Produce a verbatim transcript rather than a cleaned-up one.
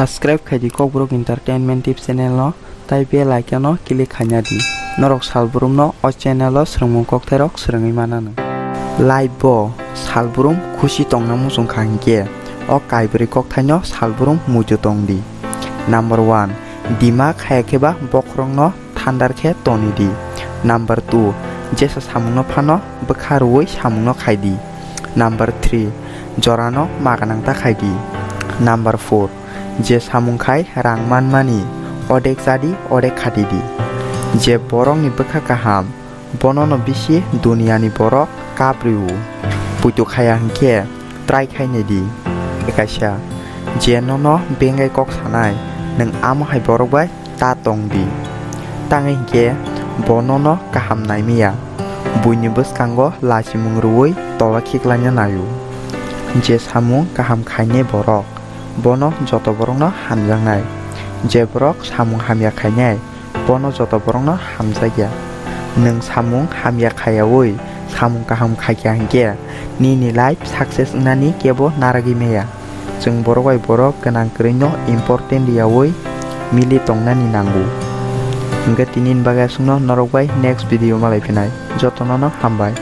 Subscribe khai di Kokborok Entertainment Tip channel no, tai bell icon no click khaina di. Norok salbrum no o channel o swrwngmung kokthairok swrwngwi mananw. Life bo salbrum khusi tongna muchung kha hinkhe o kaibrwi kokthaino salbrum muitu tong di. Number one, dima khaya khe ba bokhorok no thandar khe toni di. Number two, jesa samungno phano bwkha rwui samungno khai di. Number three, jorano ma gwnang ta khai di. Number four, je samung khai rang manmani odek cha di, odek khati di. Je borokni bwkha kaham, bonono bisi duniyani borok kapriu. Puitu khaya hinkhe try khainai di. Kaisa, je nono bengai kok sanai, nwng amo hai borok bai ta tong di. Tangwi hinkhe bo nono kaham naimaya. Buini bwskango lachimung rwui tola khiklaina naio. Je samung kaham khainai borok, bono joto borokno hamjaknai. Je borok samung hamya khainai, bono joto borokno hamjakya. Nwng samung hamya khayaui samung kaham khaikha hinkhe nini life success wngnani kebo naragwi maya. Chwng borok bai borok gwnang kwrwino important riyaui mili tongnani nango. Hwnkhe tinini bagwi aswkno norok bai next video malai phinai. Jotono no hambai.